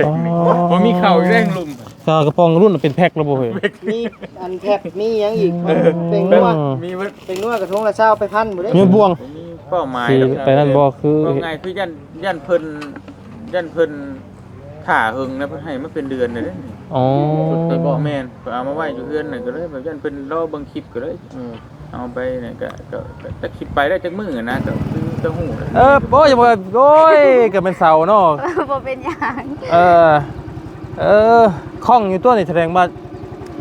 ອໍ ບໍ່ມີເຂົ້າຢູ່ໃນລຸ່ມ ກະ ກະປ໋ອງລຸ້ນເປັນແພັກແລ້ວບໍ່ເຮີ້ຍ? ມີອັນແພັກ ມີຫຍັງອີກ? ເອີ ເປັນງົວ ມີເບິດ ເປັນງົວກະທົງລະຊາວໄປພັນພຸ້ນເດ້ ມີບ່ວງ ມີເປົ້າໝາຍ ຊິໄປນັ້ນບໍ່? ຄື ເວົ້າງ່າຍຄືຢ້ານ ຢ້ານເພິ່ນ ຢ້ານເພິ່ນຖ້າເຫິງແລ້ວ ເພິ່ນໃຫ້ມາເປັນເດືອນເລີຍເດ້. ອໍ ແມ່ນ ເພິ່ນເອົາມາໄວ້ຢູ່ເຮືອນນັ້ນ ກະເລີຍແບບຢ້ານເພິ່ນລໍເບິ່ງຄລິບ ກະເລີຍ ເອີ ເອົາໄປນີ້ກະ ກະ ກະຈັກຊິໄປໄດ້ຈັກມື້ຫັ້ນນະ ກະຄືຈະຮູ້ແຫຼະ. ເອີ ໂອ້ຍ ບໍ່ ໂອ້ຍ ກະແມ່ນເຊົາເນາະ ບໍ່ເປັນຫຍັງ ເອີ ເອີ ຄ່ອງຢູ່ຕົວະນີ້ ສະແດງວ່າ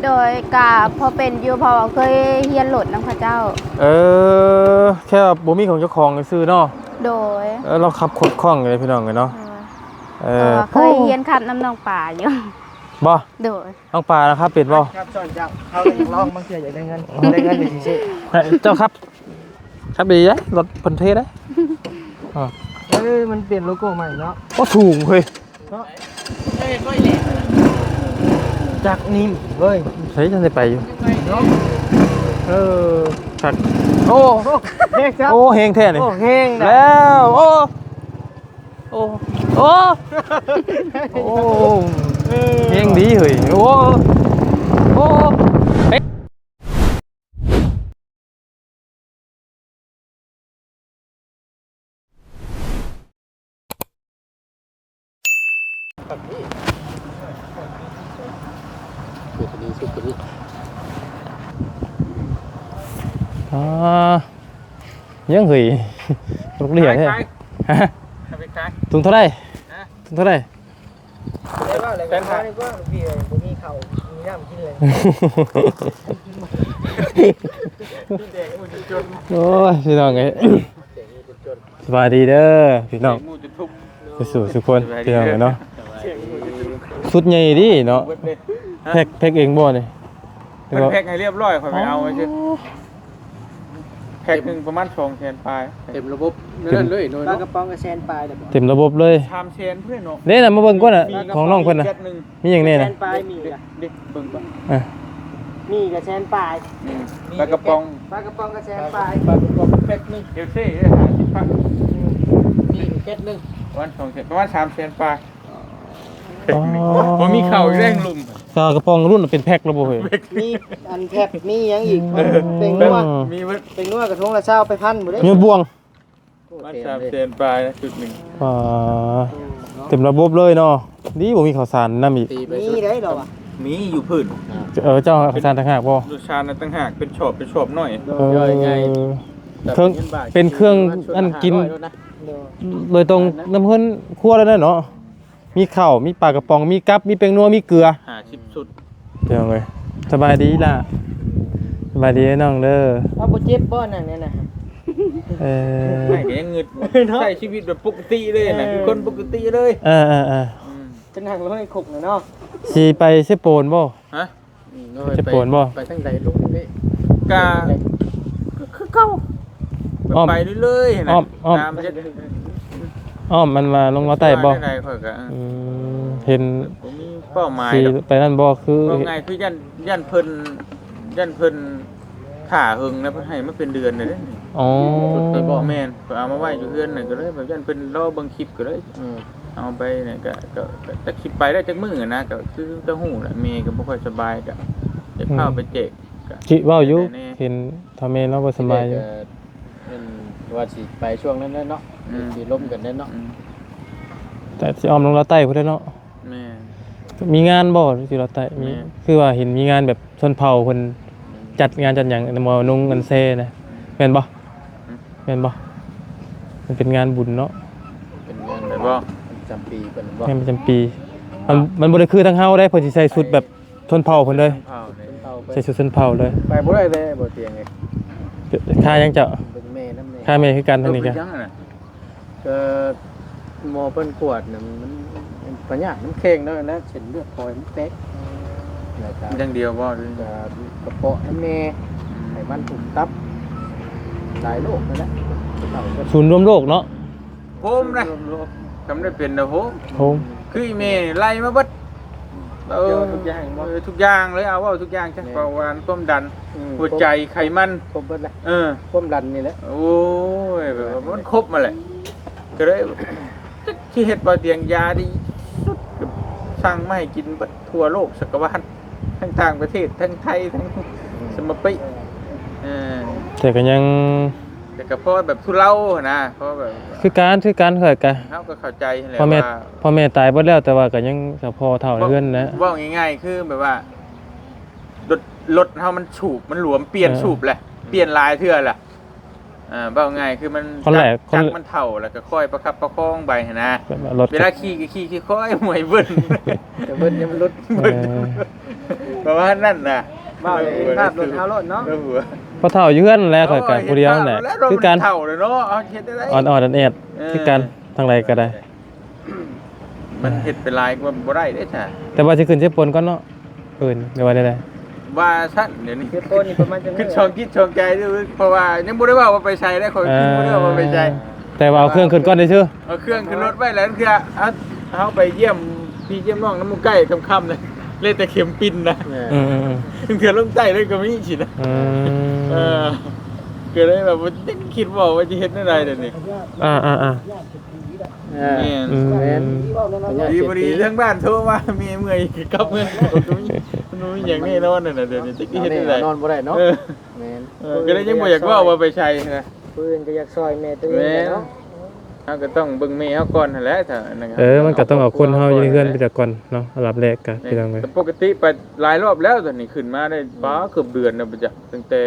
ໂດຍ ກະພໍເປັນຢູ່ ເພາະວ່າເຄີຍຮຽນລົດນຳເຂົາເຈົ້າ. ເອີ ແຄ່ວ່າບໍ່ມີຂອງເຈົ້າຂອງຊື່ໆເນາະ. ໂດຍ ເອີ ລາວຂັບຄົດຄ່ອງຢູ່ເດ້ພີ່ນ້ອງເອີຍເນາະ. ໂດຍ ເອີ ເພາະວ່າເຄີຍຮຽນຂັບນຳນ້ອງປາຢູ່. ບໍ່? ໂດຍ ນ້ອງປານະ ຂັບເປັນບໍ່? ຄັບ ສອນເຈົ້າ ເຮົາກະຢາກລອງ ບາງເທື່ອຢາກໄດ້ເງິນ ໄດ້ເງິນກະຊິຊື້. ເຈົ້າຂັບ ຂັບດີເດ້ ລົດເພິ່ນເທ່ເດ້. ເອີ ມັນປ່ຽນໂລໂກ້ໃໝ່ເນາະ. ໂອ້ ສູງເຮີ້ຍເນາະ ຈັກນິ້ມເວີຍ ໃສຈັ່ງໄດ້ໄປຢູ່ເນາະ. ເອີ ຄັກ ໂອ້ ໂອ້ ແຮງຈັກ ໂອ້ ແຮງແທ້ນີ້ ໂອ້ ແຮງນະ ແລ້ວ ໂອ້ ໂອ້ ໂອ້ ໂອ້ ເອີ ເຮງດີເຮີ້ຍ ໂອ້ ໂອ້ ອ່າ ຍັງເຮີ້ຍ ລູກເຫຼືອແທ້. ເອົາໄປຂາຍ ເອົາໄປຂາຍ ຖົງເທົ່າໃດ? ຮະ? ຖົງເທົ່າໃດ? ແຕ່ວ່າແລ້ວກະ ແສນຫ້າ ຂ້ານີ້ກວ່າ ລູກພີ່ເອີຍ ບໍ່ມີເຂົ້າມີນ້ຳກິນເລີຍ. ໂອ້ຍ ພີ່ນ້ອງເອີຍ ສະບາຍດີເດີພີ່ນ້ອງ ເສຍງໝູ່ຈຸດທຸບ ສູ່ສູ່ຄົນ ສະບາຍດີເດີ ພີ່ນ້ອງເອີຍເນາະ. ຊຸດໃຫຍ່ດີເນາະ ເບິດເລີຍ ແພັກ ແພັກເອງບໍ່ນີ້? ເພິ່ນແພັກໃຫ້ລຽບຮ້ອຍ ຂ້ອຍໄປເອົາໄວ້ຊື່. ອໍ ແພັກໜຶ່ງປະມານສອງແສນປາຍ ເຕັມລະບົບນັ້ນເລີຍ. ໂດຍ ປາກະປ໋ອງກະແສນປາຍແລ້ວບໍ່? ເຕັມລະບົບເລີຍ ສາມແສນພຸ້ນເນາະ. ເດ້ນະ ມາເບິ່ງກ່ອນນະ ຂອງນ້ອງເພິ່ນນະ ມີຫຍັງແນ່ນະ? ແສນປາຍ ມີກະ ເດ້ ເບິ່ງກ່ອນ ອ່ະ ມີກະແສນປາຍ. ອືມ ປາກະປ໋ອງ ປາກະປ໋ອງກະແສນປາຍ ປາກະປ໋ອງແພັກໜຶ່ງ ເອວເຊ່ ຫ້າສິບພັນ ມີກະແກັດໜຶ່ງ ປະມານສອງແສນ ປະມານສາມແສນປາຍ. ອໍ ບໍ່ມີເຂົ້າຢູ່ໃນລຸ່ມ ກະ ກະປ໋ອງລຸ້ນເປັນແພັກແລ້ວບໍ່ເຮີ້ຍ? ມີອັນແພັກ ມີຫຍັງອີກ? ເປັນງົວ ມີເບິດ ເປັນງົວກະທົງລະຊາວໄປພັນພຸ້ນເດ້ ມີບ່ວງ ປະມານສາມແສນປາຍນະ ຊຸດໜຶ່ງ. ອໍ ເຕັມລະບົບເລີຍເນາະ ດີບໍ່ມີເຂົ້າສານນຳອີກ. ມີໄດ້ດອກ ມີຢູ່ພື້ນ ເອີ ເຈົ້າເອົາເຂົ້າສານຕ່າງຫາກບໍ່? ເຂົ້າສານຕ່າງຫາກ ເປັນຊອບ ເປັນຊອບນ້ອຍ ເອີ ເຄື່ອງ ເປັນເຄື່ອງອັນກິນ ໂດຍ ໂດຍຕົງນຳເຮືອນຄົວເລີຍເນາະ. ມີເຂົ້າ ມີປາກະປ໋ອງ ມີກັບ ມີແປ້ງນົວ ມີເກືອ ຫ້າສິບຊຸດ. ພີ່ນ້ອງເອີຍ ສະບາຍດີລະ ສະບາຍດີເດີນ້ອງເດີ. ເອົາ ບໍ່ເຈັບບໍ່ ນັ່ງແນວນັ້ນ? ເອີ ໃຊ້ກະຍັງງຶດ ເນາະ ໃຊ້ຊີວິດແບບປົກກະຕິເລີຍນະ ເອີ ຄືຄົນປົກກະຕິເລີຍ. ເອີໆໆ ອືມ ຈະນັ່ງລົງໃນຄຸກນະເນາະ. ຊິໄປເຊໂປນບໍ່? ຮະ? ອືມ ເຊໂປນບໍ່? ໄປທາງໃດລຸງເອີຍ? ກະ ກະຄືເກົ່າ ອ້ອມ ໄປເລື້ອຍໆຫັ້ນນະ ອ້ອມ ອ້ອມ ຕາມ ອ້ອມ ມັນວ່າລົງລາວໃຕ້ບໍ່? ວ່າແນວໃດຂ້ອຍກະ ອືມ ເຫັນ ບໍ່ມີເປົ້າໝາຍດອກ ຊິໄປນັ້ນບໍ່? ຄື ເວົ້າງ່າຍຄືຢ້ານ ຢ້ານເພິ່ນ ຢ້ານເພິ່ນຖ້າເຫິງແລ້ວ ເພິ່ນໃຫ້ມາເປັນເດືອນເລີຍເດ້. ອໍ ແມ່ນ ເພິ່ນເອົາມາໄວ້ຢູ່ເຮືອນນັ້ນ ກະເລີຍແບບຢ້ານເພິ່ນລໍເບິ່ງຄລິບ ກະເລີຍ ອືມ ເອົາໄປນີ້ກະ ກະ ກະ ກະ ຈັກຊິໄປໄດ້ຈັກມື້ຫັ້ນນະ ກະຄືຈະຮູ້ແຫຼະ ແມ່ກະບໍ່ຄ່ອຍສະບາຍ ກະຢາກພາໄປແຈກ ອືມ ກະ ຊິເວົ້າຢູ່ ແຕ່ແນ່ ເຫັນ ຖ້າແມ່ລາວບໍ່ສະບາຍຢູ່ ທີ່ແລກກະ ແມ່ນວ່າຊິໄປຊ່ວງນັ້ນແຫຼະເນາະ ອືມ ຊິລົມກັນແຫຼະເນາະ ອືມ ແຕ່ຊິອ້ອມລົງລາວໃຕ້ພຸ້ນແຫຼະເນາະ. ແມ່ນ ມີງານບໍ່ທີ່ລາວໃຕ້? ມີ ແມ່ນ ຄືວ່າເຫັນມີງານແບບຊົນເຜົ່າເພິ່ນ ອືມ ຈັດງານຈັດຫຍັງ ອັນໝໍນຸ່ງອັນແຊນະ ອືມ ແມ່ນບໍ່? ອືມ ແມ່ນບໍ່? ມັນເປັນງານບຸນເນາະ ເປັນງານແບບວ່າປະຈຳປີເພິ່ນບໍ່? ງານປະຈຳປີ ມັນ ມັນບໍ່ໄດ້ຄືທາງເຮົາເດ້ ເພິ່ນຊິໃສ່ຊຸດແບບ ຊົນເຜົ່າເພິ່ນເລີຍ ຊົນເຜົ່າເລີຍ ໃສ່ຊຸດຊົນເຜົ່າເລີຍ. ໄປບໍ່ໄດ້ເລີຍ ບໍ່ຕຽງເອີຍ. ຄ່າຫຍັງເຈົ້າ? ເບິ່ງແມ່ນຳແນ່ ຄ່າແມ່ຄືກັນທາງນີ້ກະ ເອີ ເປັນຫຍັງຫັ້ນນະ? ກະໝໍເພິ່ນກວດນະ ມັນ ມັນພະຍາດມັນແຂງແລ້ວນະ ເສັ້ນເລືອດຝອຍມັນແຕກ ແລ້ວກະ ຢ່າງດຽວບໍ່? ກະກະເພາະນຳແນ່ ອືມ ໄຂມັນຕຸ່ມຕັບ ຫຼາຍໂລກຫັ້ນແຫຼະ. ສູນລວມໂລກເນາະ ໂຮມນະ ໂຮມ ກຳໄດ້ເປັນນະໂຮມ ໂຮມ ຄືອີແມ່ໄລ່ມາເບິດ. ເອີ ທຸກຢ່າງບໍ່? ເອີ ທຸກຢ່າງເລີຍ ເອົາເວົ້າທຸກຢ່າງຊະ ແມ່ນ ເບົາຫວານ ຄວາມດັນ ອືມ ຫົວໃຈ ຄົບ ໄຂມັນ ຄົບເບິດແຫຼະ ເອີ ຄວາມດັນນີ້ແຫຼະ ໂອ້ຍ ແບບວ່າມັນຄົບມາແຫຼະ ກະເລີຍ ຈັກຊິເຮັດບໍ່ຕຽງ ຢາດີສຸດ ສັ່ງມາໃຫ້ກິນເບິດທົ່ວໂລກຈັກກະວານ ທັງຕ່າງປະເທດ ທັງໄທ ທັງສະມະປິ ເອີ ແຕ່ກໍຍັງ ແຕ່ກໍພໍແບບທຸເລົາຫັ້ນນະ ພໍແບບ ຄືກັນ ຄືກັນ ຂ້ອຍກໍ ເຮົາກໍເຂົ້າໃຈຫັ້ນແຫຼະ ພໍ່ແມ່ ວ່າ ພໍ່ແມ່ຕາຍເບິດແລ້ວ ແຕ່ວ່າກໍຍັງສະພໍເຖົ້າໃນເຮືອນນະ ເວົ້າ ເວົ້າງ່າຍໆ ຄືແບບວ່າ ລົດ ລົດເຮົາມັນສູບ ມັນຫຼວມ ປ່ຽນ ເອີ ສູບແຫຼະ ປ່ຽນຫຼາຍເທື່ອແຫຼະ ອ່າ ເວົ້າງ່າຍຄືມັນ ຄົນແລກ ຈັກ ຈັກມັນເຖົ້າ ແລ້ວກໍຄ່ອຍປະຄັບປະຄອງໄປຫັ້ນນະ ແບບວ່າລົດ ເວລາຂີ່ກໍຂີ່ຄ່ອຍໆ ໝວຍເບິ່ນ ແຕ່ເບິ່ນຍັງມັນຫຼຸດ ເອີ ເບິ່ນ ປະມານນັ້ນນະ ເວົ້າໃນພາບລົດເຮົາໂລດເນາະ ເອີ ພໍ່ເຖົ້າຢູ່ເຮືອນແຫຼະ ຂ້ອຍກໍຜູ້ດຽວແຫຼະ ຄືກັນ ເຖົ້າແລ້ວເນາະ ເຮົາເຮັດໄດ້ ອ່ອນໆ ແອດໆ ເອີ ຄືກັນ ທາງໃດກໍໄດ້ ມັນເຮັດໄປຫຼາຍກວ່າບໍ່ໄດ້ເດ້ຊະ ແຕ່ວ່າຊິຂຶ້ນເຊໂປນກ່ອນເນາະ ເອີ້ນ ຫຼືວ່າແນວໃດ ວ່າຊັ້ນ ດຽວນີ້ ເຊໂປນນີ້ປະມານຈັກມື້ ຄິດສອງຈິດສອງໃຈເດີ້ ເພາະວ່າຍັງບໍ່ໄດ້ເວົ້າວ່າໄປໃສເດ້ ຂ້ອຍຄິດບໍ່ໄດ້ວ່າໄປໃສ ເອີ ແຕ່ວ່າເອົາເຄື່ອງຂຶ້ນກ່ອນຊື່ໆ ເອົາເຄື່ອງຂຶ້ນລົດໄວ້ ແລ້ວເທື່ອ ເອົາ ເຮົາໄປຢ້ຽມພີ່ຢ້ຽມນ້ອງນຳໝູ່ໃກ້ຄ່ຳໆ ເລີຍ ເລີຍແຕ່ເຂັມປິ່ນນະ ເອີ ເທື່ອລົງໃຕ້ເລີຍກໍມີຊີ້ນະ ເອີ ກໍເລີຍແບບວ່າຍັງຄິດບໍ່ອອກວ່າຈະເຮັດແນວໃດດຽວນີ້ ອ່າໆໆ ເອີ ແມ່ນ ອືມ ແມ່ນ ດີບໍ່ດີທາງບ້ານໂທມາ ແມ່ເມື່ອຍກັບເມືອ ບໍ່ມີຫຍັງແນ່ນອນນັ້ນນະ ດຽວນີ້ຈັກຊິເຮັດແນວໃດ ນອນບໍ່ໄດ້ເນາະ ເອີ ແມ່ນ ເອີ ກໍເລີຍຍັງບໍ່ຢາກເວົ້າວ່າໄປໃສນະ ຜູ້ອື່ນກໍຢາກຊ່ອຍແມ່ຕົວເອງແຫຼະເນາະ ເຮົາກໍຕ້ອງເບິ່ງແມ່ເຮົາກ່ອນຫັ້ນແຫຼະ ຖ້າອັນນັ້ນ ເອີ ມັນກໍຕ້ອງເອົາຄົນເຮົາຢູ່ໃນເຮືອນໄປສາກ່ອນເນາະ ອັນດັບແລກກໍ ແມ່ນ ພີ່ນ້ອງເອີຍ ແຕ່ປົກກະຕິໄປຫຼາຍຮອບແລ້ວ ຕອນນີ້ຂຶ້ນມາໄດ້ ອືມ ປາ ເກືອບເດືອນແລ້ວ ບໍ່ຈັກ ຕັ້ງແຕ່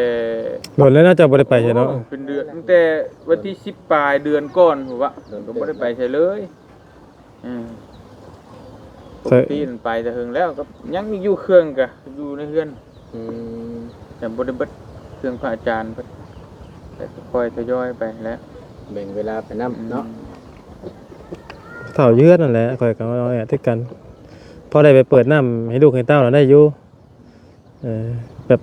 ດົນແລ້ວເນາະ ເຈົ້າບໍ່ໄດ້ໄປໃສເນາະ ໂອ້ ເປັນເດືອນ ຕັ້ງແຕ່ວັນທີສິບປາຍ ເດືອນກ່ອນພຸ້ນວະ ກໍບໍ່ໄດ້ໄປໃສເລີຍ ອືມ ແຕ່ ປົກກະຕິໄປແຕ່ເຫິງແລ້ວ ກໍຍັງຢູ່ ເຄື່ອງກໍຢູ່ໃນເຮືອນ ອືມ ແຕ່ບໍ່ໄດ້ເບິດ ເຄື່ອງພະອາຈານເພິ່ນ ແຕ່ກໍຄ່ອຍທະຍອຍໄປແຫຼະ ແບ່ງເວລາໄປນຳເນາະ ອືມ ເຖົ້າຢູ່ເຮືອນນັ້ນແຫຼະ ຂ້ອຍກໍເອົາແອດຄືກັນ ພໍໄດ້ໄປເປີດນ້ຳໃຫ້ລູກໃຫ້ເຕົ້າແລ້ວໄດ້ຢູ່ ເອີ ແບບ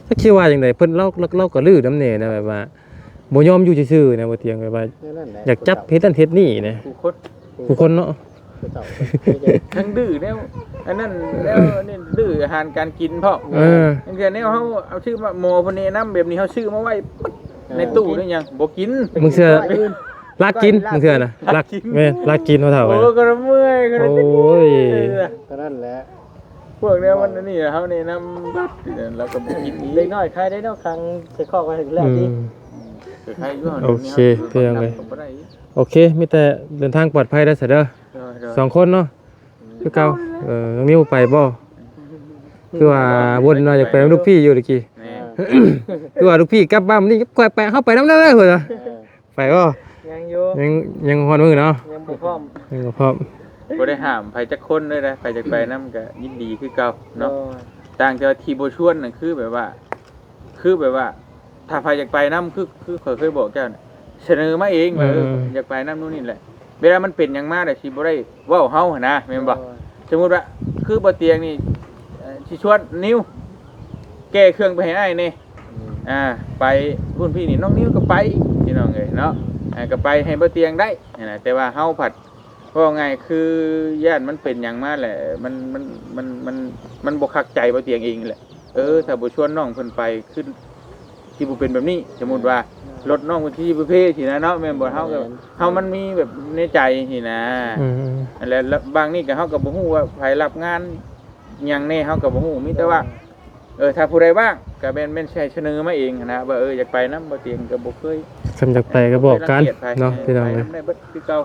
ຈັກຊິວ່າຈັ່ງໃດ ເພິ່ນ ລາວ ລາວ ລາວກໍລືນຳແດ່ນະ ແບບວ່າບໍ່ຍອມຢູ່ຊື່ໆນະ ບໍ່ຕຽງ ແບບວ່າ ແນວນັ້ນແຫຼະ ຢາກຈັບເຮັດນັ້ນເຮັດນີ້ນະ ຜູ້ຄົນ ຜູ້ຄົນເນາະ ຜູ້ເຖົ້າ ທັງດື້ແນວ ອັນນັ້ນແນວນີ້ ດື້ອາຫານການກິນພ້ອມ ເອີ ບາງເທື່ອແນວເຮົາເອົາຊື້ມາ ໝໍເພິ່ນແນະນຳແບບນີ້ ເຮົາຊື້ມາໄວ້ປຶດ ເອີ ໃນຕູ້ໃນຫຍັງ ບໍ່ກິນ ບາງເທື່ອ ລາກກິນ ບາງເທື່ອນະ ລາກ ແມ່ນ ລາກກິນ ພໍ່ເຖົ້າ ໂອ້ຍ ກໍເມື່ອຍ ໂອ້ຍ ເທົ່ານັ້ນແຫຼະ ພວກແນວມັນອັນນີ້ ເຮົາແນະນຳບັດ ແລ້ວກໍບໍ່ກິນອີກ ເດັກນ້ອຍໃຄໄດ້ເນາະ ຂັງໃສ່ຄອກໄວ້ແລ້ວຕິ ອືມ ກໍໃຄຢູ່ ໂອເຄ ເປັນຫຍັງເລີຍ ກໍບໍ່ໄດ້ອີກ ໂອເຄ ມີແຕ່ເດີນທາງປອດໄພເດີ ເດີ ສອງຄົນເນາະ ອືມ ຄືເກົ່າ ເອີ ນ້ອງນິວໄປບໍ່ ຄືວ່າວົນວ່າຢາກໄປນຳລູກພີ່ຢູ່ຕະກີ້ ແມ່ນ ຄືວ່າລູກພີ່ກັບບ້ານນີ້ ຂ້ອຍໄປ ເຮົາໄປນຳເດີ ເອີ ໄປບໍ່ ຍັງຢູ່ ຍັງ ຍັງຮອດມື້ເນາະ ຍັງບໍ່ພ້ອມ ຍັງບໍ່ພ້ອມ ບໍ່ໄດ້ຫ້າມໃຜຈັກຄົນເລີຍນະ ໃຜຢາກໄປນຳກໍຍິນດີຄືເກົ່າເນາະ ໂດຍ ຕ່າງແຕ່ວ່າທີ່ບໍ່ຊວນນັ້ນ ຄືແບບວ່າ ຄືແບບວ່າ ຖ້າໃຜຢາກໄປນຳ ຄື ຄືຂ້ອຍເຄີຍບອກເຈົ້ານະ ສະເໜີມາເອງວ່າ ເອີ ເອີ ຢາກໄປນຳໂນ່ນນີ້ແຫຼະ ເວລາມັນເປັນຫຍັງມາແລ້ວ ຊິບໍ່ໄດ້ເວົ້າເຮົາຫັ້ນນະ ແມ່ນບໍ່ ໂດຍ ສົມມຸດວ່າ ຄືບໍ່ຕຽງນີ້ ເອີ ຊິຊວນນິວ ແກ້ເຄື່ອງໄປໃຫ້ອ້າຍແດ່ ອືມ ອ່າ ໄປພຸ້ນພີ້ນີ້ ນ້ອງນິວກໍໄປ ພີ່ນ້ອງເອີຍເນາະ ອ່າ ກໍໄປໃຫ້ບໍ່ຕຽງໄດ້ຫັ້ນນະ ແຕ່ວ່າເຮົາພັດ ເວົ້າງ່າຍຄືຢ້ານມັນເປັນຫຍັງມາແຫຼະ ມັນ ມັນ ມັນ ມັນ ມັນບໍ່ຄັກໃຈບໍ່ຕຽງເອງແຫຼະ ເອີ ຖ້າບໍ່ຊວນນ້ອງເພິ່ນໄປ ຄືຊິບໍ່ເປັນແບບນີ້ ສົມມຸດວ່າ ລົດນ້ອງເພິ່ນຊິບໍ່ເພຊິນະເນາະ ແມ່ນບໍ່ ເຮົາກໍ ແມ່ນ ເຮົາມັນມີແບບໃນໃຈຊິນະ ອືມ ແລະ ບາງນີ້ກໍເຮົາກໍບໍ່ຮູ້ວ່າໃຜຮັບງານຫຍັງແດ່ ເຮົາກໍບໍ່ຮູ້ ມີແຕ່ວ່າ ເອີ ຖ້າຜູ້ໃດວ່າງກໍແມ່ນ ແມ່ນໃຫ້ສະເໜີມາເອງຫັ້ນນະ ວ່າ ເອີ ຢາກໄປນຳ ບໍ່ຕຽງກໍບໍ່ເຄີຍ ຄັນຢາກໄປກໍບອກກັນເນາະ ເອີ ໄປນຳໄດ້ເບິດຄືເກົ່າ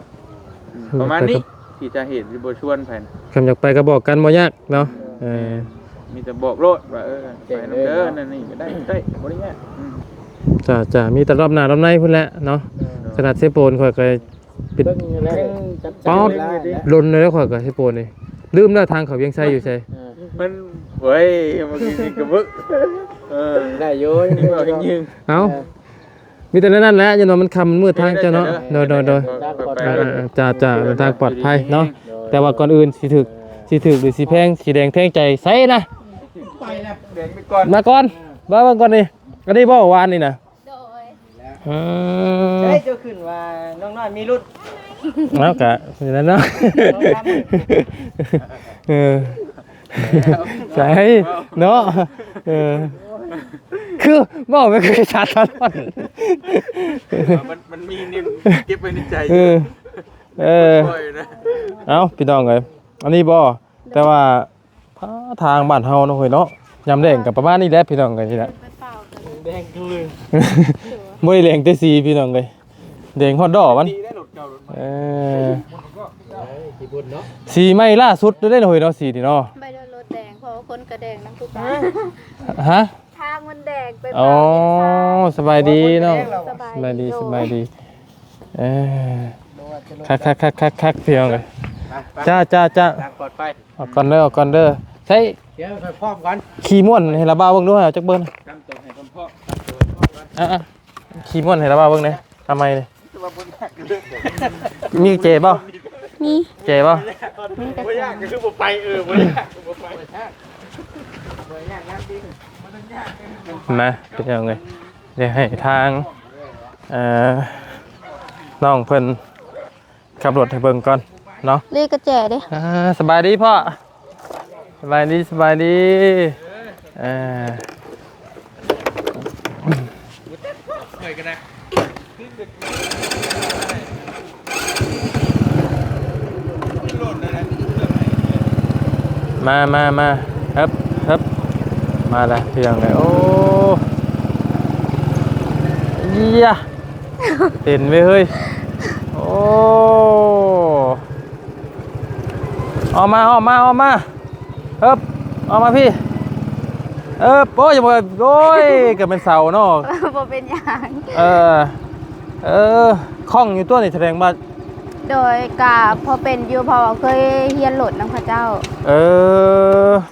ອືມ ປະມານນີ້ ທີ່ສາເຫດທີ່ບໍ່ຊວນໃຜ ຄັນຢາກໄປກໍບອກກັນ ບໍ່ຍາກເນາະ ເອີ ເອີ ມີແຕ່ບອກໂລດວ່າ ເອີ ໄປນຳເດີ ນັ້ນນີ້ກໍໄດ້ ໄດ້ ບໍ່ໄດ້ຍາກ ອືມ ຈ້າໆ ມີແຕ່ລອບໜ້າລອບໃນພຸ້ນແຫຼະເນາະ ເອີ ຂະໜາດເຊໂປນຂ້ອຍກໍ ປິດ ເບິ່ງຢູ່ແລ້ວ ປອດ ເວລາແລ້ວ ດົນແລ້ວ ຂ້ອຍກໍຊິໂປນນີ້ ລືມແລ້ວທາງເຂົ້າວຽງໄຊຢູ່ໃສ ເອີ ມັນ ໂອ້ຍ ມັນຄືຊິກະເບິ່ງ ເອີ ໄດ້ຢູ່ ຍັງເວົ້າຍັງຢືນ ເອົ້າ ເອີ ມີແຕ່ແນວນັ້ນແຫຼະ ຢ່າງນ້ອຍມັນຄ່ຳມັນມືດທາງເຈົ້າເນາະ ເດີ ໂດຍ ໂດຍ ໂດຍ ເດີນທາງປອດໄພ ອ່າ ອ່າ ຈ້າ ຈ້າ ເດີນທາງປອດໄພເນາະ ເດີ ແຕ່ວ່າກ່ອນອື່ນຊິຖືກ ເອີ ຊິຖືກ ຫຼື ຊິແພງ ຊິແດງແທງໃຈໃສນະ ໄປແລ້ວ ແດງໄປກ່ອນ ມາກ່ອນ ມາເບິ່ງກ່ອນນີ້ ອັນນີ້ບໍ່ວານນີ້ນະ ໂດຍ ອືມ ເອີຍ ເຈົ້າຂຶ້ນວ່ານ້ອງນ້ອຍມີລຸດ ເອົາກະນັ້ນເນາະ ເອີ ໃຊ່ເນາະ ເອີ ຄືເວົ້າໄປຄືສາຕະຫຼອດ ມັນ ມັນມີນີ້ເກັບໄວ້ໃນໃຈ ເອີ ເອີ ເອົາ ພີ່ນ້ອງເອີຍ ອັນນີ້ບໍ່ ແຕ່ວ່າ ພາທາງບ້ານເຮົາເນາະເຮີ້ຍເນາະ ຍາມແລ້ງກໍປະມານນີ້ແຫຼະພີ່ນ້ອງເອີຍ ນີ້ແຫຼະ ແດງຄື ບໍ່ໄດ້ແດງແຕ່ສີພີ່ນ້ອງເອີຍ ແດງຮອດດໍມັນ ເອີ ສີໃໝ່ລ່າສຸດເດ້ເຮີ້ຍເນາະ ສີນີ້ເນາະ ໄປໂດນລົດແດງ ເພາະວ່າຄົນກໍແດງນຳຄືກັນ ຮະ ທາງມັນແດງໄປ ອໍ ສະບາຍດີເນາະ ສະບາຍດີ ສະບາຍດີ ເອີ ຄັກໆໆໆ ພີ່ນ້ອງເອີຍ ໄປ ໄປ ຈ້າໆໆ ທາງປອດໄພ ອອກກ່ອນເດີ ອອກກ່ອນເດີ ໃຊ້ ດຽວຄ່ອຍພ້ອມກັນ ຂີ່ມ່ວນໃຫ້ລາວບ່າວເບິ່ງດູ ເອົາຈັກເບີນະ ນຳຕົວໃຫ້ພ້ອມໆ ນຳຕົວໃຫ້ພ້ອມກັນ ອ່ະໆ ຂີ່ມ່ວນໃຫ້ລາວບ່າວເບິ່ງແດ່ ເອົາໃໝ່ເລີຍ ມີແຈບໍ່? ມີ ແຈບໍ່? ມີແຕ່ ບໍ່ຍາກກໍຄືບໍ່ໄປ ເອີ ບໍ່ຍາກກໍບໍ່ໄປ ນະ ເປັນຫຍັງເລີຍ ດຽວໃຫ້ທາງ ເອີ ນ້ອງເພິ່ນ ຂັບລົດໃຫ້ເບິ່ງກ່ອນເນາະ ລີກະແຈເດ້ ອ່າ ສະບາຍດີພໍ່ ສະບາຍດີ ສະບາຍດີ ເອີ ມາ ມາ ມາ ເອິບ ເອິບ ມາແລ້ວ ເປັນຫຍັງເລີຍ ໂອ້ ເຢຍ ເຕັ້ນເວີຍເຮີ້ຍ ໂອ້ ອອກມາ ອອກມາ ອອກມາ ເອິບ ອອກມາພີ້ ເອິບ ໂອ້ຍ ໂອ້ຍ ເກືອບເປັນເສົາເນາະ ບໍ່ເປັນຫຍັງ ເອີ ເອີ ຄ່ອງຢູ່ຕົວນີ້ ສະແດງວ່າ ໂດຍ ກະພໍເປັນຢູ່ ເພາະວ່າເຄີຍຮຽນລົດນຳເຂົາເຈົ້າ ເອີ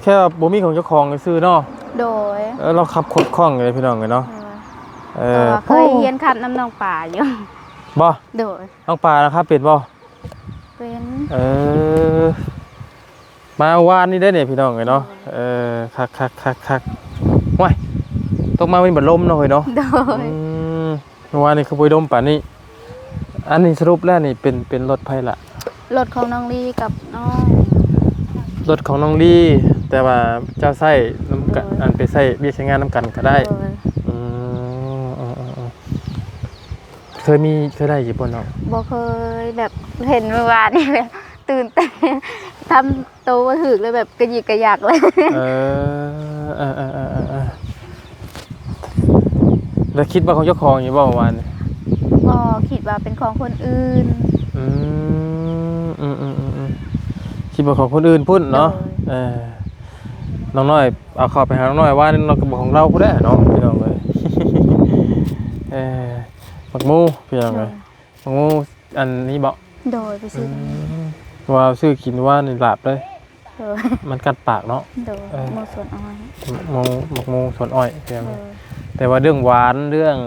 ແຄ່ວ່າບໍ່ມີຂອງເຈົ້າຂອງຊື່ເນາະ ໂດຍ ເອີ ລາວຂັບຄົດຄ່ອງຢູ່ເດ້ພີ່ນ້ອງເອີຍເນາະ ໂດຍ ເອີ ແຕ່ວ່າເຄີຍຮຽນຂັບນຳນ້ອງປາຢູ່ ບໍ່? ໂດຍ ນ້ອງປານະຂັບເປັນບໍ່? ເປັນ ເອີ ມາວານນີ້ເດ້ນີ້ພີ່ນ້ອງເອີຍເນາະ ໂດຍ ເອີ ຄັກໆໆໆ ໂອ້ຍ ຕົກມາມີບັດລົມເນາະເຮີ້ຍເນາະ ໂດຍ ອືມ ເມື່ອວານນີ້ຄືບໍ່ລົມປານນີ້ ອັນນີ້ສະຫຼຸບແລ້ວນີ້ເປັນ ເປັນລົດໃຜລະ? ລົດຂອງນ້ອງລີກັບນ້ອງ ລົດຂອງນ້ອງລີ ແຕ່ວ່າເຈົ້າໃຊ້ນຳກັນ ໂດຍ ອັນໄປໃຊ້ວຽກໃຊ້ງານນຳກັນກໍໄດ້ ໂດຍ ອືມ ເອີໆໆ ເຄີຍມີ ເຄີຍໄດ້ຢູ່ບໍ່ນ້ອງ? ບໍ່ເຄີຍ ແບບເຫັນມື້ວານນີ້ແບບຕື່ນເຕັ້ນ ທຳໂຕບໍ່ຖືກເລີຍ ແບບກະຢິກກະຍັກເລີຍ ເອີ ເອີໆໆໆ ແລ້ວຄິດວ່າຂອງເຈົ້າຂອງຢູ່ບໍ່ວານນີ້? ບໍ່ ຄິດວ່າເປັນຂອງຄົນອື່ນ ອືມ ອືມໆໆໆ ຄິດວ່າຂອງຄົນອື່ນພຸ້ນເນາະ ໂດຍ ເອີ ນ້ອງນ້ອຍ ເອົາເຂົ້າໄປຫານ້ອງນ້ອຍວ່ານີ້ ນ້ອງກໍບອກຂອງລາວພຸ້ນແຫຼະເນາະ ພີ່ນ້ອງເອີຍ ເອີ ໝາກໝູ ພີ່ນ້ອງເອີຍ ໂດຍ ໝາກໝູ ອັນນີ້ບໍ? ໂດຍ ໄປຊື້ ອືມ ວ່າຊື້ກິນວ່ານີ້ລາບເລີຍ ໂດຍ ມັນກັດປາກເນາະ ໂດຍ ເອີ ໝູສວນອ້ອຍ ໝູ ໝາກໝູສວນອ້ອຍ ພີ່ນ້ອງເອີຍ ໂດຍ ແຕ່ວ່າເລື່ອງຫວານເລື່ອງ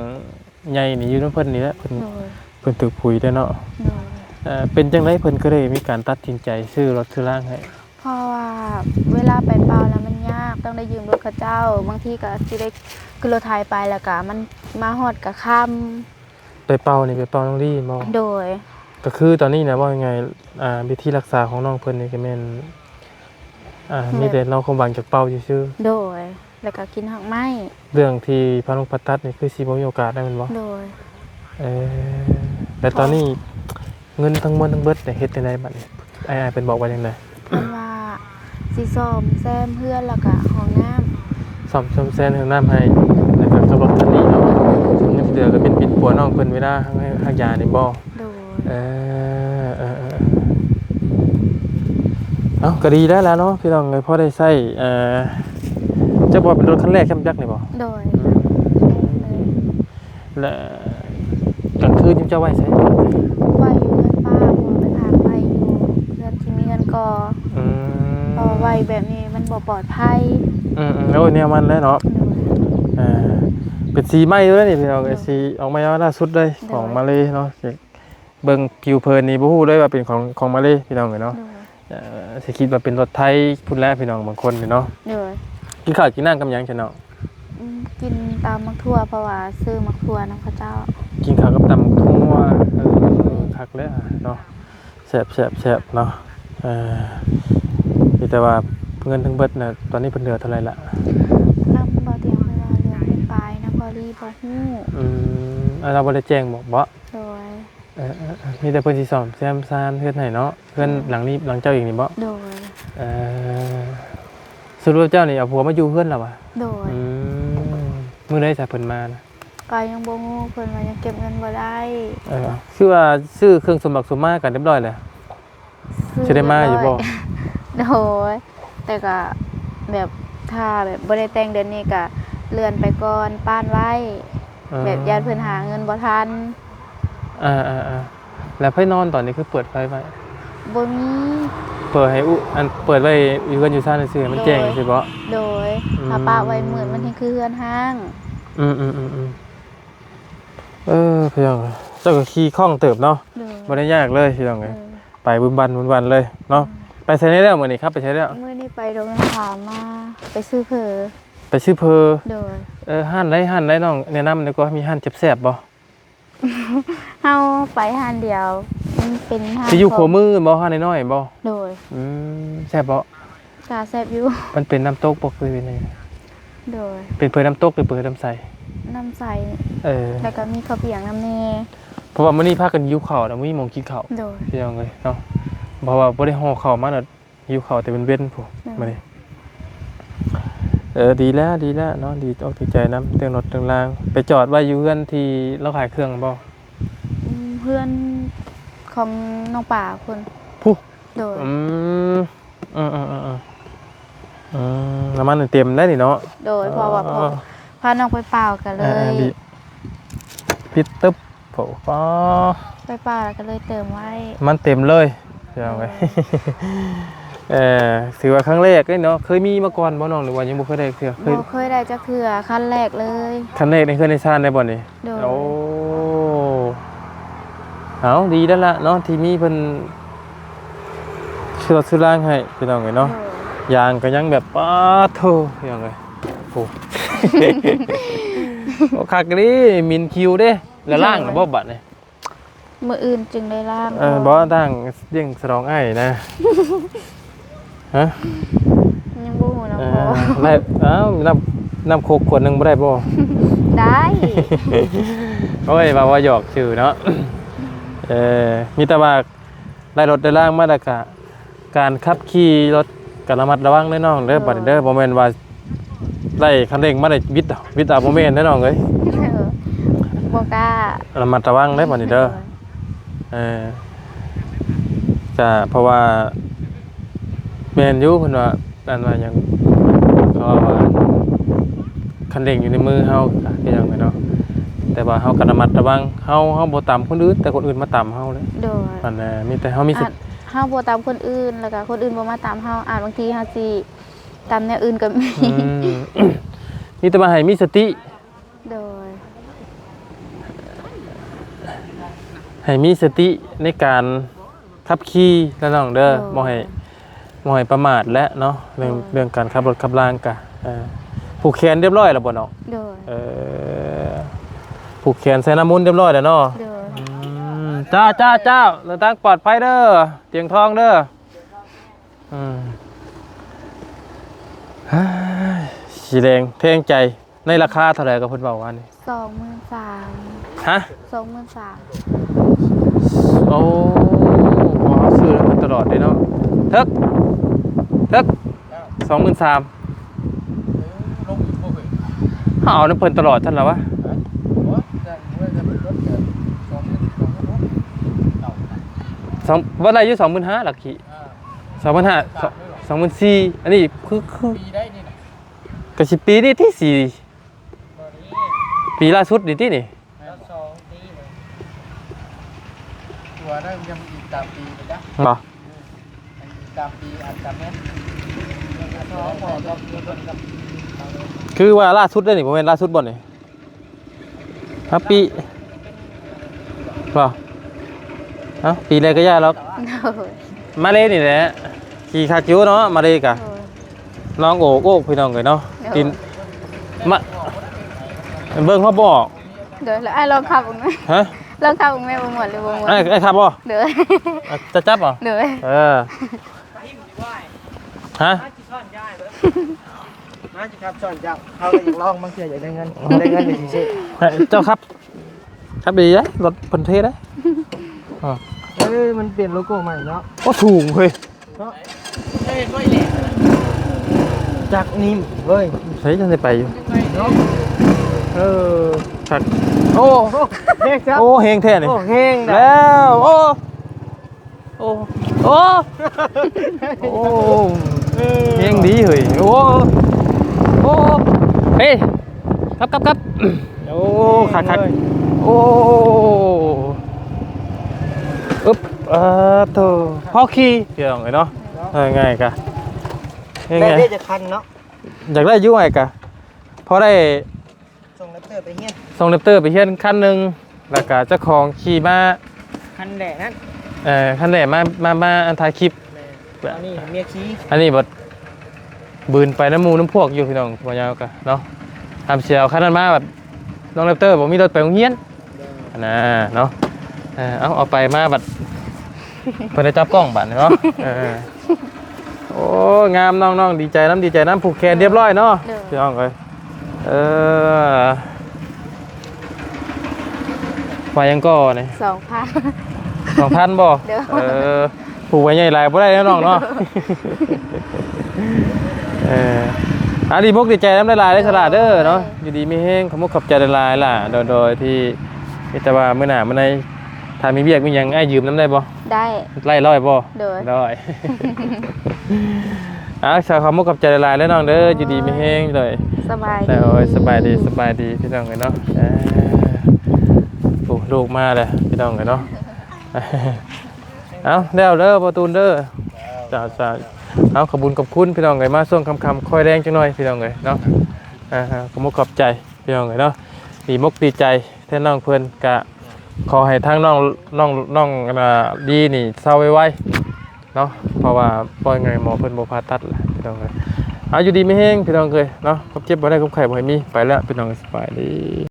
ໃຫຍ່ນີ້ຢູ່ນຳເພິ່ນນີ້ແຫຼະ ເພິ່ນ ໂດຍ ເພິ່ນຖືກຜຸຍເດ້ເນາະ ໂດຍ ເອີ ເປັນຈັ່ງໃດເພິ່ນຄືໄດ້ມີການຕັດສິນໃຈຊື້ລົດຊື້ລາງໃຫ້? ເພາະວ່າເວລາໄປເປົ່າແລ້ວມັນຍາກ ຕ້ອງໄດ້ຢືມລົດເຂົາເຈົ້າ ບາງທີກໍຊິໄດ້ຂຶ້ນລົດໄຖໄປ ແລ້ວກໍມັນມາຮອດກໍຄ່ຳ ໄປເປົ່ານີ້ໄປເປົ່ານ້ອງລີແມ່ນບໍ່? ໂດຍ ກໍຄືຕອນນີ້ນະ ເວົ້າງ່າຍໆ ອ່າ ວິທີຮັກສາຂອງນ້ອງເພິ່ນນີ້ກໍແມ່ນ ອ່າ ແມ່ນ ມີແຕ່ລອຄວາມຫວັງຈາກເປົ່າຊື່ໆ ໂດຍ ແລ້ວກໍກິນຮາກໄມ້ ເລື່ອງທີ່ຜ່າລົງຜ່າຕັດນີ້ຄືຊິບໍ່ມີໂອກາດແລ້ວແມ່ນບໍ່? ໂດຍ ເອີ ແລ້ວຕອນນີ້ເງິນທັງມວນທັງເບິດນີ້ເຮັດຈັ່ງໃດບັດນີ້? ອ້າຍໆເພິ່ນບອກວ່າຈັ່ງໃດ? ເພິ່ນວ່າຊິສ້ອມແຊມເຮືອນ ແລ້ວກະຫ້ອງນ້ຳ ສ້ອມແຊມເຮືອນຫ້ອງນ້ຳໃຫ້ ແລ້ວກະຂັບລົດຄັນນີ້ເນາະ ສ່ວນເງິນທີ່ເຫຼືອກະເປັນບິນປົວນ້ອງເພິ່ນເວລາຮັກຢານີ້ບໍ່? ໂດຍ ເອີ ເອີ ເອີ ເອີ ເອົ້າ ກະດີແລ້ວລະເນາະ ພີ່ນ້ອງເອີຍ ພໍໄດ້ໃຊ້ ເອີ ຈັກວ່າເປັນລົດຄັນແລກ ຄັນຈັກນີ້ບໍ່? ໂດຍ ອືມ ແລະ ກາງຄືນນີ້ເຈົ້າໄວ້ໃສ? ໄວ້ຢູ່ເຮືອນປ້າ ເພາະວ່າໄປພັກໄວ້ຢູ່ເຮືອນທີ່ມີເຮືອນກໍ່ ອືມ ເພາະວ່າໄວ້ແບບນີ້ມັນບໍ່ປອດໄພ ອືມໆ ໂອ້ຍ ແນວມັນແຫຼະເນາະ ໂດຍ ເອີ ເປັນສີໃໝ່ເລີຍນີ້ພີ່ນ້ອງເອີຍ ໂດຍ ສີອອກໃໝ່ລ່າສຸດເລີຍ ໂດຍ ຂອງມາເລເນາະ ເບິ່ງຜິວເຜິນນີ້ບໍ່ຮູ້ເລີຍວ່າເປັນຂອງ ຂອງມາເລພີ່ນ້ອງເອີຍເນາະ ໂດຍ ເອີ ຊິຄິດວ່າເປັນລົດໄທພຸ້ນແຫຼະພີ່ນ້ອງບາງຄົນນີ້ເນາະ ໂດຍ ກິນເຂົ້າກິນນ້ຳກັບຫຍັງຊັ້ນເນາະ? ອືມ ກິນຕຳໝາກຖົ່ວ ເພາະວ່າຊື້ໝາກຖົ່ວນຳເຂົາເຈົ້າ ກິນເຂົ້າກັບຕຳໝາກຖົ່ວ ເອີ ຄັກແລ້ວເນາະ ແຊບໆໆເນາະ ເອີ ມີແຕ່ວ່າເງິນທັງເບິດນະ ຕອນນີ້ເພິ່ນເຫຼືອເທົ່າໃດລະ? ນຳບໍ່ຕຽງເພິ່ນວ່າເດືອນໜຶ່ງປາຍນະ ພໍລີບໍ່ຮູ້ ອືມ ອັນລາວບໍ່ໄດ້ແຈ້ງບອກບໍ? ໂດຍ ເອີໆ ມີແຕ່ເພິ່ນຊິສ້ອມແຊມຊານເຮືອນໃຫ້ເນາະ. ເຮືອນ ໂດຍ ຫຼັງນີ້ ຫຼັງເຈົ້າເອງນີ້ບໍ? ໂດຍ. ເອີ ສະຫຼຸບເຈົ້ານີ້ເອົາຜົວມາຢູ່ເຮືອນລະຫວາ? ໂດຍ. ອືມ ມື້ໃດຊະເພິ່ນມານະ? ກໍຍັງບໍ່ຮູ້ ເພິ່ນວ່າຍັງເກັບເງິນບໍ່ໄດ້. ເອີ ຄືວ່າຊື້ເຄື່ອງສົມບັກສົມມາກັນຮຽບຮ້ອຍແລ້ວ? ຊື້ ຊິໄດ້ມາຢູ່ບໍ່? ຮຽບຮ້ອຍ. ໂດຍ. ແຕ່ກໍແບບ ຖ້າແບບບໍ່ໄດ້ແຕ່ງເດືອນນີ້ກໍເລື່ອນໄປກ່ອນ ປ້ານໄວ້. ເອີ ແບບຢ້ານເພິ່ນຫາເງິນບໍ່ທັນ. ເອີ ເອີ ເອີ. ແລ້ວໃຜນອນຕອນນີ້ຄືເປີດໄຟໄວ້? ບໍ່ມີ. ເປີດໃຫ້ອຸ ອັນ ເປີດໄວ້ຢູ່ເຮືອນຢູ່ຊານຊື່ໆ ໃຫ້ມັນແຈ້ງ ໂດຍ ຊື່ບໍ? ໂດຍ. ອືມ ຖ້າປະໄວ້ມືດມັນແຮ່ງຄືເຮືອນຮ້າງ. ອືມໆໆໆ. ເອີ ພີ່ນ້ອງ ເຈົ້າກໍຂີ່ຄ່ອງເຕີບເນາະ. ໂດຍ. ບໍ່ໄດ້ຍາກເລີຍພີ່ນ້ອງເອີຍ. ເອີ ໄປວຶ່ນວັ່ນວຶ່ນວັ່ນເລີຍເນາະ. ອືມ ໄປໃສແດ່ແລ້ວມື້ນີ້? ຂັບໄປໃສແລ້ວ? ມື້ນີ້ໄປດົງນາຂາມມາ ໄປຊື້ເຝີ. ໄປຊື້ເຝີ? ໂດຍ. ເອີ ຮ້ານໃດ ຮ້ານໃດນ້ອງແນະນຳແດ່ກວ່າ ມີຮ້ານແຊບໆບໍ່? ເຮົາໄປຮ້ານດຽວ ມັນເປັນຮ້ານ ຊິຢູ່ຂົວມືບໍ່? ຮ້ານນ້ອຍໆບໍ່? ໂດຍ. ອືມ ແຊບບໍ່? ກະແຊບຢູ່. ມັນເປັນນ້ຳຕົກບໍ່ ຄືເປັນຫຍັງ? ໂດຍ. ເປັນເຝີນ້ຳຕົກ ຫຼືເຝີນ້ຳໃສ? ນ້ຳໃສ. ເອີ ແລ້ວກໍມີເຂົ້າປຽກນຳແດ່. ເພາະວ່າມື້ນີ້ພາກັນຫິວເຂົ້ານະ ບໍ່ມີໝ່ອງກິນເຂົ້າ. ໂດຍ. ພີ່ນ້ອງເອີຍເນາະ ເພາະວ່າບໍ່ໄດ້ຫໍ່ເຂົ້າມາ ຫິວເຂົ້າແຕ່ເວັນໆພຸ້ນ. ໂດຍ. ມື້ນີ້ ເອີ ດີແລ້ວ ດີແລ້ວເນາະ ດີອົກດີໃຈນຳເລື່ອງລົດເລື່ອງລາງ. ໄປຈອດໄວ້ຢູ່ເຮືອນທີ່ລາວຂາຍເຄື່ອງບໍ່? ອືມ ເຮືອນຂອງນ້ອງປາພຸ້ນ. ພຸ້ນ. ໂດຍ. ອືມ ເອີໆໆໆ ອືມ ນ້ຳມັນເຕັມແລ້ວນີ້ເນາະ. ໂດຍ. ເພາະວ່າ ອໍ ພານ້ອງໄປປ່າວກໍເລີຍ ເອີໆ ບິດ ປິດຕຶບ. ໂອ້ ໄປປ່າແລ້ວກໍເລີຍເຕີມໄວ້ ມັນເຕັມເລີຍ ພີ່ນ້ອງເອີຍ. ເອີ ຖືວ່າຄັ້ງແລກເດ້ເນາະ. ເຄີຍມີມາກ່ອນບໍ່ນ້ອງ ຫຼືວ່າຍັງບໍ່ເຄີຍໄດ້ເທື່ອ? ເຄີຍ ບໍ່ເຄີຍໄດ້ຈັກເທື່ອ ຄັ້ງແລກເລີຍ. ຄັ້ງແລກໃນເຮືອນໃນຊານໄດ້ບໍ່ນີ້? ໂດຍ. ໂອ້ ເອົາ ດີແລ້ວລະເນາະ ທີ່ມີເພິ່ນຊື້ລົດຊື້ລາງໃຫ້ ພີ່ນ້ອງເອີຍເນາະ. ໂດຍ. ຢາງກໍຍັງແບບ ປາດໂທ້ ພີ່ນ້ອງເອີຍ ໂອ້ ໂອ້ ຄັກອີ່ຫຼີ ໝິ່ນຄິວເດ້. ແລ້ວລ້າງແລ້ວບໍ່ບັດນີ້? ໂດຍ. ມື້ອື່ນຈຶ່ງໄດ້ລ້າງ. ເອີ ບໍ່ ລ້າງ ລ້ຽງສະຫຼອງອ້າຍນະ. ຮະ? ຍັງບໍ່ຮູ້ນຳພໍ່. ເອີ ໄດ້ ເອົ້າ ນ້ຳ ນ້ຳໂຄກຂວດໜຶ່ງບໍ່ໄດ້ບໍ່? ໄດ້. ໂອ້ຍ ວ່າ ວ່າຫຍອກຊື່ເນາະ. ເອີ ມີແຕ່ວ່າໄດ້ລົດໄດ້ລາງມາ ແລ້ວກະ ການຂັບຂີ່ລົດກໍລະມັດລະວັງເດີນ້ອງເດີ. ໂດຍ. ບັດນີ້ເດີ ບໍ່ແມ່ນວ່າໄດ້ຄັນເລັ່ງມາໄດ້ບິດ ບິດເອົາ ບໍ່ແມ່ນເດີນ້ອງເອີຍ. ເອີ ບໍ່ກ້າ. ລະມັດລະວັງເດີບັດນີ້ເດີ. ໂດຍ. ເອີ ກະເພາະວ່າ ແມ່ນຢູ່ ເພິ່ນວ່າ ອັນວ່າຫຍັງ ເຂົາວ່າ ຄັນເລັ່ງຢູ່ໃນມືເຮົາກະຄືຫຍັງແຫຼະເນາະ ແຕ່ວ່າເຮົາກໍລະມັດລະວັງ ເຮົາ ເຮົາບໍ່ຕຳຄົນອື່ນ ແຕ່ຄົນອື່ນມາຕຳເຮົາເດ້. ໂດຍ. ອັນນ່າ ມີແຕ່ເຮົາມີສະ ອາດເຮົາບໍ່ຕຳຄົນອື່ນ ແລ້ວກໍຄົນອື່ນບໍ່ມາຕຳເຮົາ ອາດບາງທີເຮົາຊິຕຳແນວອື່ນກໍມີ. ອືມ ມີແຕ່ວ່າໃຫ້ມີສະຕິ. ໂດຍ. ໃຫ້ມີສະຕິໃນການ ຂັບຂີ່ເດີນ້ອງເດີ. ໂດຍ. ບໍ່ໃຫ້ ບໍ່ໃຫ້ປະໝາດແຫຼະເນາະ ເລື່ອງ ໂດຍ ເລື່ອງການຂັບລົດຂັບລາງກະ ເອີ ຜູກແຂນຮຽບຮ້ອຍແລ້ວບໍ່ນ້ອງ? ໂດຍ. ເອີ ຜູກແຂນໃສ່ນ້ຳມົນຮຽບຮ້ອຍແລ້ວເນາະ? ໂດຍ. ອືມ ເຈົ້າ ເຈົ້າ ເຈົ້າ ເດີນທາງປອດໄພເດີ ຕຽງທອງເດີ. ອືມ ເຮີ້ຍ ສີແດງແພງໃຈ. ໃນລາຄາເທົ່າໃດກໍເພິ່ນເວົ້າວ່ານີ້? ສອງໝື່ນສາມ. ຮະ? ສອງໝື່ນສາມ. ໂອ້ ເຮົາຊື້ນຳເພິ່ນຕະຫຼອດເດ້ເນາະ. ເຖິກ ເຖິກ ສອງໝື່ນສາມ. ເຮົາເອົານຳເພິ່ນຕະຫຼອດຊັ້ນລະວະ. ສອງ ບໍ່ໄດ້ຢູ່ ສອງໝື່ນຫ້າ ຫຼັກຂີ້ ສອງໝື່ນຫ້າ ສອງໝື່ນສີ່. ອັນນີ້ຄື ຄື ກະຊິປີນີ້ຕິ ສີ່ ປີລ່າສຸດນີ້ຕິນີ້. ແມ່ນບໍ່? ສອງປີເລີຍ ຕົວນັ້ນຍັງອີກສາມປີໄປຈ້ະ ບໍ່? ອີກສາມປີອາດຈະແມ່ນ ຄືວ່າລ່າສຸດເດ້ນີ້ ບໍ່ແມ່ນລ່າສຸດບໍ່ນີ້? ຮະ ປີ ບໍ່? ເອົ້າ ປີແລກກໍຢ່າດອກ. ໂດຍ. ມາເລນີ້ແຫຼະ ຂີ່ຄັກຢູ່ເນາະ ມາເລກະ. ໂດຍ. ນ້ອງໂອກໂອກ ພີ່ນ້ອງເອີຍເນາະ. ໂດຍ. ຕີນ ມາ ເບິ່ງເຮົາບໍ່ອອກ. ໂດຍ. ແລ້ວອ້າຍລອງຂັບເບິ່ງແມະ. ຮະ? ລອງຂັບເບິ່ງແມະ ວ່າມ່ວນຫຼືບໍ່ມ່ວນ. ອ້າຍ ອ້າຍຂັບບໍ່? ໂດຍ. ອ່ະ ຈະຈັບບໍ່? ໂດຍ. ເອີ ຮະ? ມາຊິຂັບສອນເຈົ້າ. ເຮົາກໍຢາກລອງ ບາງເທື່ອຢາກໄດ້ເງິນ ໄດ້ເງິນກໍຊິຊື້. ເຈົ້າຂັບ ຂັບດີເດ້ ລົດເພິ່ນເທ່ເດ້. ອ້າວ ເອີ ມັນປ່ຽນໂລໂກ້ໃໝ່ເນາະ. ໂອ້ ສູງເຮີ້ຍເນາະ. ຈັກນີ້ເວີຍ ໃສຈັ່ງໄດ້ໄປຢູ່ເນາະ. ເອີ ຄັກ. ໂອ້ ໂອ້ ແຮງຈັງ. ໂອ້ ແຮງແທ້ນີ້. ໂອ້ ແຮງໄດ໋ ແລ້ວ. ໂອ້ ໂອ້ ໂອ້ ໂອ້ ເອີ ແຮງດີເຮີ້ຍ. ໂອ້ ໂອ້ ເອີ ກັບ ກັບ ກັບ. ໂອ້ ຄັກ ຄັກ. ໂອ້ ອຶບ ເອີ ໂທ້ ພໍຂີ່ ພີ່ນ້ອງເອີຍເນາະ. ເອີ ງ່າຍກະ ງ່າຍໆ ໄດ້ຈັກຄັນເນາະ. ຢາກໄດ້ຢູ່ ອ້າຍກະ ພໍໄດ້ ສົ່ງແຣັບເຕີໄປຮຽນ ສົ່ງແຣັບເຕີໄປຮຽນຄັນໜຶ່ງ ແລ້ວກະເຈົ້າຂອງຂີ່ມາ ຄັນແຫຼະນັ້ນ ເອີ ຄັນແຫຼະມາ ມາ ມາອັນຖ່າຍຄລິບ. ແມ່ນ ອັນນີ້ເມຍຂີ່ ອັນນີ້ບັດບືນໄປນຳໝູ່ນຳພວກຢູ່ ພີ່ນ້ອງ. ບໍ່ຍາວກະເນາະ ຫາມຊິເອົາຄັນນັ້ນມາ ບັດນ້ອງແຣັບເຕີບໍ່ມີລົດໄປໂຮງຮຽນ. ໂດຍ ຫັ້ນນະເນາະ. ເອີ ເອົາ ເອົາໄປມາບັດ ເພິ່ນໄດ້ຈັບກ້ອງບັດນີ້ເນາະ. ເອີ ໂອ້ ງາມ ນ້ອງໆ ດີໃຈນຳ ດີໃຈນຳ. ຜູກແຂນຮຽບຮ້ອຍເນາະ. ໂດຍ ພີ່ນ້ອງເອີຍ. ເອີ ວ່າຫຍັງກໍນີ້ ສອງພັນ ສອງພັນບໍ່? ໂດຍ ເອີ ຜູກໄວ້ໃຫຍ່ຫຼາຍບໍ່ໄດ້ເນາະນ້ອງເນາະ. ເອີ ອາ ດີມົກດີໃຈນຳຫຼາຍໆເດີ ສະຫຼາເດີເນາະ. ໂດຍ ຢູ່ດີມີແຮງ ຂອບມຸກຂອບໃຈຫຼາຍໆຫຼ້າ. ໂດຍ ໂດຍ ທີ່ມີແຕ່ວ່າມື້ໜ້າມື້ໃນ ຖ້າມີວຽກມີຫຍັງ ອ້າຍຢືມນຳໄດ້ບໍ່? ໄດ້ ໄລ່ຮ້ອຍບໍ່? ໂດຍ ຮ້ອຍ. ເອົາ ສາວ ຂອບມຸກຂອບໃຈຫຼາຍໆເດີນ້ອງເດີ ຢູ່ດີມີແຮງ. ໂດຍ ສະບາຍດີ. ໂດຍ ສະບາຍດີ ສະບາຍດີ ພີ່ນ້ອງເອີຍເນາະ. ເອີ ໂອ້ ລູກມາແລ້ວ ພີ່ນ້ອງເອີຍເນາະ. ເອົາ ແລ້ວເດີ ພໍ່ຕູນເດີ. ເຈົ້າ ເຈົ້າ ເອົາ ຂອບບຸນຂອບຄຸນ ພີ່ນ້ອງເອີຍ ມາຊ່ວງຄ່ຳໆ ຄ່ອຍແລງຈັກໜ່ອຍ ພີ່ນ້ອງເອີຍເນາະ. ອ່າ ຂອບມຸກຂອບໃຈ ພີ່ນ້ອງເອີຍເນາະ ດີມົກດີໃຈແທນນ້ອງເພິ່ນ. ກະຂໍໃຫ້ທາງນ້ອງ ນ້ອງ ນ້ອງ ອ່າ ດີນີ້ເຊົາໄວໆເນາະ ເພາະວ່າ ເວົ້າງ່າຍ ໝໍເພິ່ນບໍ່ຜ່າຕັດແຫຼະ ພີ່ນ້ອງເອີຍ. ເອົາ ຢູ່ດີມີແຮງ ພີ່ນ້ອງເອີຍເນາະ ຄວາມເຈັບບໍ່ໄດ້ ຄວາມໄຂ້ບໍ່ໃຫ້ມີ. ໄປແລ້ວ ພີ່ນ້ອງ ສະບາຍດີ.